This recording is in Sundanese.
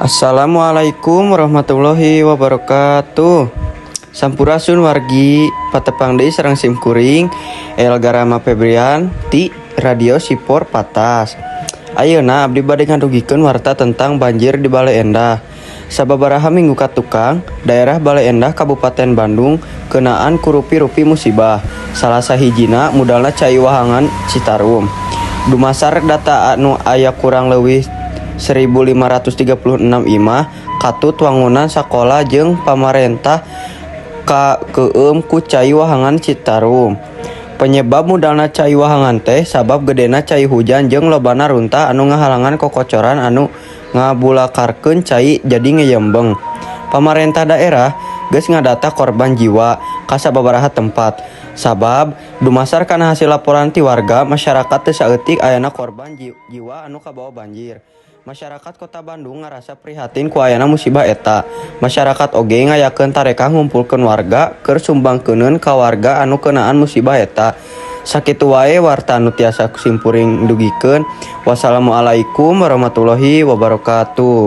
Assalamualaikum warahmatullahi wabarakatuh. Sampurasun, wargi. Patepang deui sareng sim kuring Elga Rama Febrian ti Radio Sipor Patas. Ayeuna abdi bade ngadugikeun warta tentang banjir di Baleendah. Sababaraha minggu katukang, daerah Baleendah, Kabupaten Bandung, keunaan ku rupi-rupi musibah. Salah sahijina mudalna cai wahangan Citarum. Dumasar data anu aya, kurang leuwih 1536 imah katut, wangunan sakola jeung pamarentah kakeueum ku cai wahangan Citarum. Penyebab mudalna cai wahangan teh sabab gedena cai hujan jeung lobana runtah anu ngahalangan kokocoran anu ngabulakarkeun cai jadi ngeyembeng. Pamarentah daerah geus ngadata korban jiwa ka sababaraha tempat. Sabab dumasar kana hasil laporan ti warga masyarakat, teu saeutik ayana korban jiwa anu kabawa banjir. Masyarakat Kota Bandung ngarasa prihatin ku ayana musibah eta. Masyarakat oge ngayakeun tarekah ngumpulkeun warga keur sumbangkeuneun ka warga anu keunaan musibah eta. Sakitu wae warta anu tiasa ku simkuring dugikeun. Wassalamualaikum warahmatullahi wabarakatuh.